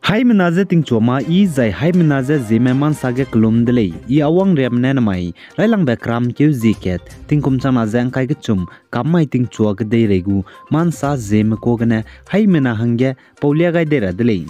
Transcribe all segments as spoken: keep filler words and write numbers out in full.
Haimena je tingchua ma i zai haimena je Zeme ma nsa ge kelum de lei. I Awang Riame ne namai railangbe keram keu zie kat, tingkum changna ze ngkai kechum, kam mai tingchua kedeirei gu ma nsa Zeme kuâ gene haimena hangge paulia gai dei ra de lei.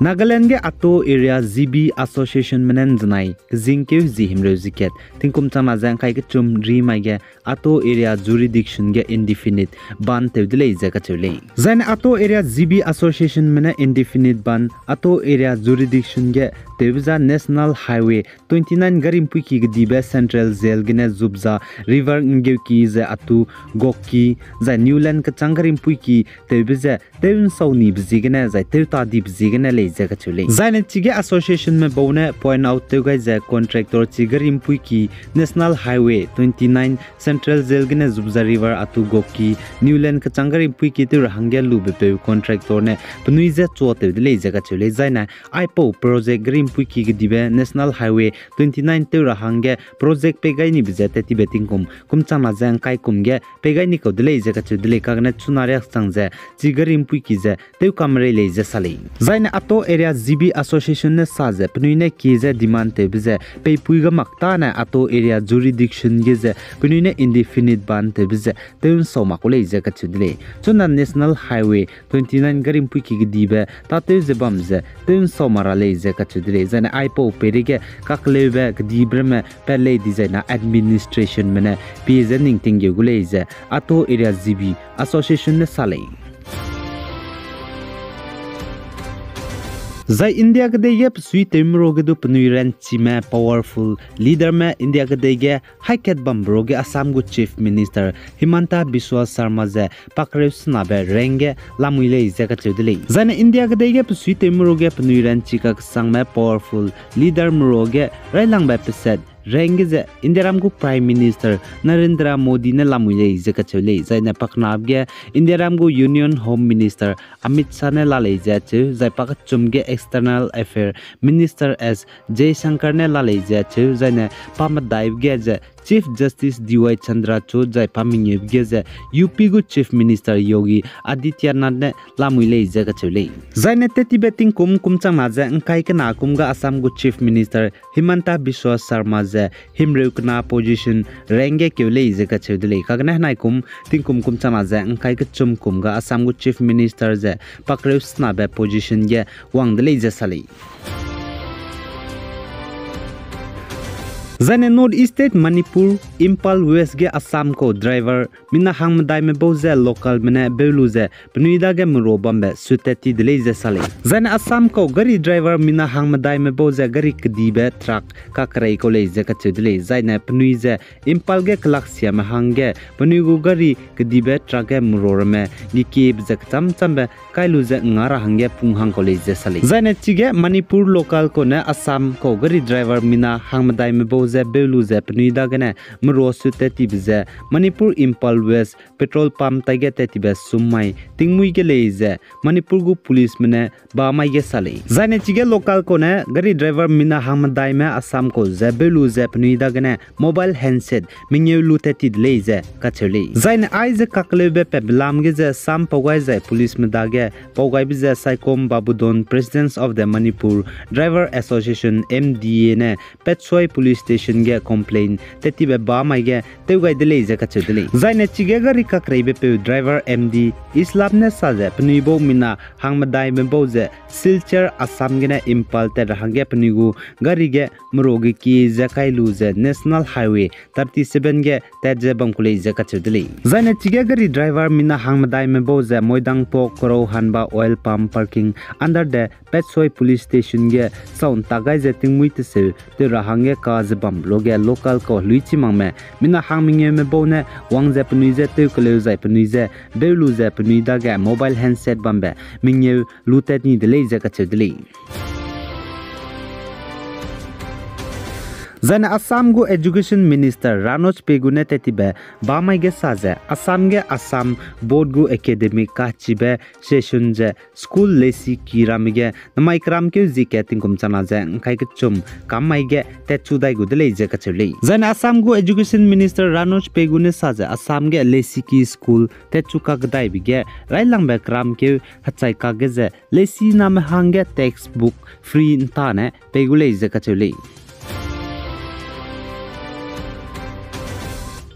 Nagaland ge Ato Area G B Associationme ne nzenai kezingkeu zie himreu zie kat, tingkum changna ze ngkai kechum rimai ge Ato Area Jurisdiction ge indefinite ban tew de lei ze kacheu lei. Zaine Ato Area G B Associationme ne indefinite ban Ato Area Jurisdiction ge tewbe za National Highway twenty nine gari mpuiki kedibe Central Jail gene Zubza River nggeuki ze Atu Gokki, zai Newland kechâng gari mpuiki tewbe ze tew nsau nibe ziegene zai tew ta dibe ziegene lei ze kacheu lei. Zaine chige associationme bau ne point out tew gai ze contractor chi gari mpuiki National Highway twenty nine Central Jail gene Zubza River Atu Gokki, Newland kechâng gari mpuiki tew ra hangge lubepeu contractor ne penui je chua tew de lei ze kacheu lei. Zaine aipau project gari mpuiki kedibe National Highway twenty nine tew ra hangge project pei gai nibe ze tettibe tingkum kum changna ze ngkai kum ge pei gai ni kau de lei ze kacheu de lei. Kagene chuna riak chang ze chi gari mpuiki ze tew kamerei lei ze sa lei. Zaine Ato Area G B Association ne sa ze penui ne kie ze demand tewbe ze peipui ge mak tâne Ato Area Jurisdiction ge ze penui ne indefinite ban tewbe ze tew nsau mak ku lei ze kacheu de lei. Chuna National Highway twenty nine gari mpuiki kedibe tâtew ze bam ze tew nsau mak ra lei ze kacheu de lei. Zaine aipau peireige kakleube kedibe ramme pat lei dizai na administrationme ne pie ze ning tinggeu gu lei ze Ato Area G B Association ne sa lei. Zai India kedei ge pesuitewme ruage du penui ranchime powerful leaderme India kedei ge haî kat bambe ruage Assam gu Chief Minister Himanta Biswa Sarma ze pakreu senabe rank ge lamui lei ze kacheu de lei. Zaine India kedei ge pesuitewme ruage penui ranchi kakesangme powerful leaderme ruage railangbe peset rank ge ze Indiaram gu Prime Minister Narendra Modi ne lamui lei ze kacheu lei. Zaine paknap ge Indiaram gu Union Home Minister Amit Shah ne la lei ze acheu, zai pakechum ge External Affair Minister S Jaishankar ne la lei ze acheu, zaine pamedaibe ge ze Chief Justice D Y Chandrachud zai pamengeube ge ze U P gu Chief Minister Yogi Adityanath ne lamui lei ze kacheu lei. Zaine tettibe tingkum kum changna ze ngkai kena kum ga Assam gu Chief Minister Himanta Biswa Sarma ze himreu kena position rank ge keu lei ze kacheu de lei. Kagene henai kum tingkum kum changna ze ngkai kechum kum ga Assam gu Chief Minister ze pakreu senabe position ge wang de lei ze sa lei. Zaine North East State Manipur, Imphal West ge Assam kau driver mina hangmedaime bau ze localme ne beu lu ze penui dage merua bambe sutat ti de lei ze sa lei. Zaine Assam kau gari driver mina hangmedaime bau ze gari kedibe truck kakerei kau lei ze kacheu de lei. Zaine penui ze Imphal ge kelaksiame hangge penui gu gari kedibe truck ge merua ramme gekiebe ze kecham chambe kai lu ze nga ra hangge pung hang kau lei ze sa lei. Zaine chige Manipur local kau ne Assam kau gari driver mina hangmedaime bau ze beu lu ze penui dagene merua sutat tibe ze Manipur Imphal West petrol pump taige tat tibe sum mai tingmuî ge lei ze Manipur gu policeme ne ba mai ge sa lei. Zaine chige local kau ne gari driver mina hangmedaime Assam kau ze beu lu ze penui dagene mobile handset mengeu lu tat ti de lei ze kacheu lei. Zaine aize kakleube patbe lam ge ze sam pau gai zai policeme dage pau gaibe ze Saikom Babudon, President of the Manipur Driver Association, M D A ne Petshoi Police Station ge complaint tat tibe ba mai ge tew gai de lei ze kacheu de lei. Zaine chige gari kakreibepeu driver M D Islam ne sa ze penui bau mina hangmedaime bau ze Silchar Assam gene Imphal tat ra hangge penui gu gari ge merua gekie ze kai lu ze National Highway thirty seven ge tat ze bam ku lei ze kacheu de lei. Zaine chige gari driver mina hangmedaime bau ze Moidangpok Korou Hanba Oil Pump Parking under the Petshoi Police Station ge sau ntak gai ze tingmuî teseu tew ra hangge ka ze bambe luage local kau heluichimangme mina hangmengeume bau ne wang ze penui je tew keleu zai penui je beu lu ze penui dage mobile handset bambe mengeu lu tat ni de lei ze kacheu de lei. Zaine Assam gu Education Minister Ranoj Pegu ne tettibe bamai ge sa ze Assam ge Assam Board gu academic kachibe session ze school lesiki ramme ge namai keramkeu zie kat tingkum changna ze ngkai kechum kam mai ge tatchu dai gu de lei ze kacheu lei. Zaine Assam gu Education Minister Ranoj Pegu ne sa ze Assam ge lesiki school tatchu kakdaibe ge railangbe keramkeu hechai kakge ze lesiname hangge textbook free ntane pei gu lei ze kacheu lei.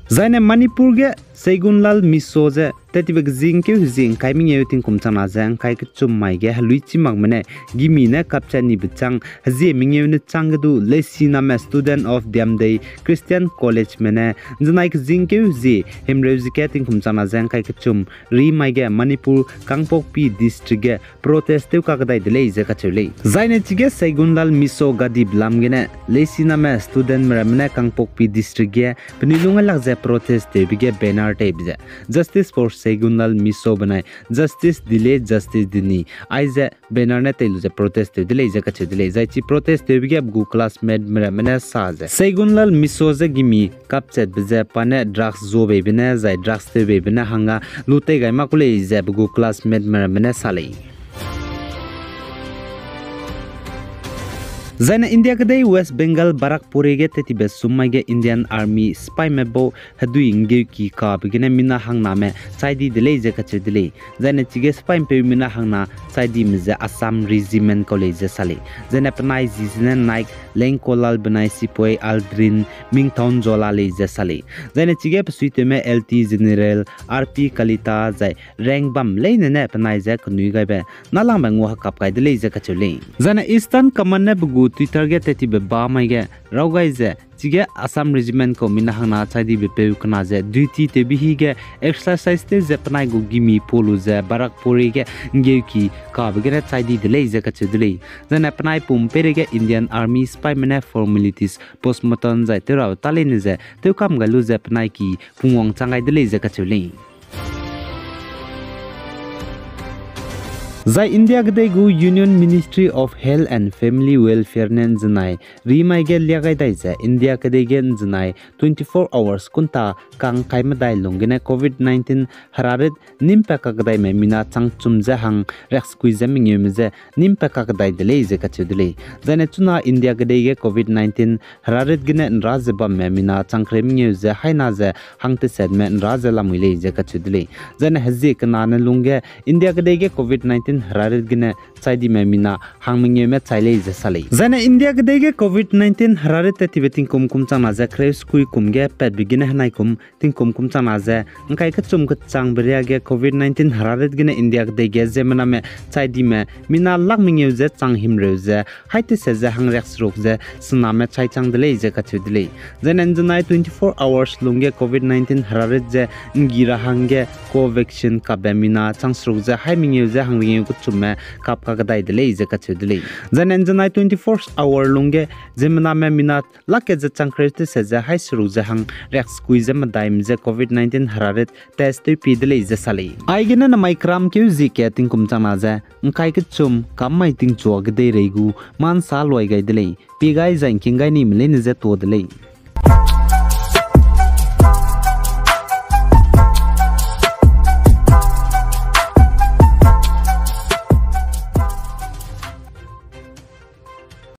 Zaine Manipur ge Seigunlal Miso ze tettibe kezingkeu hezie ngkai mengeu tingkum changna ze ngkai kechum mai ge helui chi makme ne gimi ne kapchat nibe chang hezie mengeu ne chang ge du lesiname Student of Diamdei Christian Collegeme ne nzenai kezingkeu hezie himreu ze kat tingkum changna ze ngkai kechum ri mai ge Manipur Kangpokpi District ge protest tew kakdai de lei ze kacheu lei. Zaine chige Seigunlal Miso gadibe lam gene lesiname studentme ramme ne Kangpokpi District ge penui lung gai lak ze protest tewbe ge banner teibe ze Justice for Seigunlal Miso benai Justice Delay, Justice Deni aize banner ne tei lu ze protest tew de lei ze kacheu de lei. Zai chi protest tewbe ge pe gu classmateme ramme ne sa ze Seigunlal Miso je gimi kapchatbe ze pa ne drugs zuabeibe ne zai drugs tewbeibe ne hangge lu tei gai mak ku lei ze pe gu classmateme ramme ne sa lei. Zaine India kedei West Bengal Barrackpore ge tettibe sum mai ge Indian Army sipaime bau hedui nggeuki kabe gene mina hangname chai di de lei ze kacheu de lei. Zaine chige sipai mpeu mina hangna chai dime ze Assam Regiment kau lei ze sa lei. Zaine penai ji zene Naik Lengkolal benai sipoi Aldrin Mingthaunjola lei ze sa lei. Zaine chige pe suitewme L T General R P Kalita zai rank bam leine ne penai ze kenui gaibe nâlangbe ngua hekap kai de lei ze kacheu lei. Zaine Eastern Command ne pe gu Twitter ge tettibe bamai ge raw gai ze chige Assam Regiment kau mina hangna chai dibe peu kena ze duty tewbe hi ge exercise tew ze penai gu gimi pa lu ze Barrackpore ge nggeuki kabe gene chai di de lei ze kacheu de lei. Zaine penai pum peireige Indian Army sipaime ne formalities postmortem zai tew rabe ta leine ze tewkam gai lu ze penai ki pungwang chang gai de lei ze kacheu lei. Zai India kedei gu Union Ministry of Health and Family Welfare ne nzenai rimai ge lia gai dai ze India kedei ge nzenai twenty-four hours kunta kang kai medai lung gene Covid nineteen herarit nîm pa kakdaime mina changchum ze hang riaksekui ze mengeume je nîm pa kakdai de lei ze kacheu de lei. Zaine chuna India kedei ge Covid nineteen herarit gene nra ze bamme mina changkereu mengeu ze haina ze hang tesetme nra ze lamui lei ze kacheu de lei. Zaine hezie kena ne lungge India kedei ge Covid nineteen herarit gene chai dime mina hang mengeume chai lei ze sa lei. Zaine India kedei ge Covid nineteen herarit tettibe tingkum kum changna ze kereu sekui kum ge patbe gene henai kum tingkum kum changna ze ngkai kechum kechangbe ria ge Covid nineteen herarit gene India kedei ge ziemmename chai dime mina lak mengeu ze chang himreu ze hai teset ze hang riakseruk ze sename chai chang de lei ze kacheu de lei. Zaine nzenai twenty-four hours lungge Covid nineteen herarit ze nggi ra hangge Covaxin kapbe mina changseruk ze hai mengeu ze hang ringeu kechumme kap kakdai de lei ze kacheu de lei. Zaine nzenai twenty-four hour lungge ziemmename mina lak kat ze changkereu teset ze hai seruk ze hang riaksekui ze medaime je Covid nineteen herarit test tewpie de lei ze sa lei. Aigene namai keramkeu zie kat tingkum changna ze ngkai kechum kam mai tingchua kedeirei gu mansa luai gai de lei. Pie gai zai ngking gai nime leine je tuâ de lei.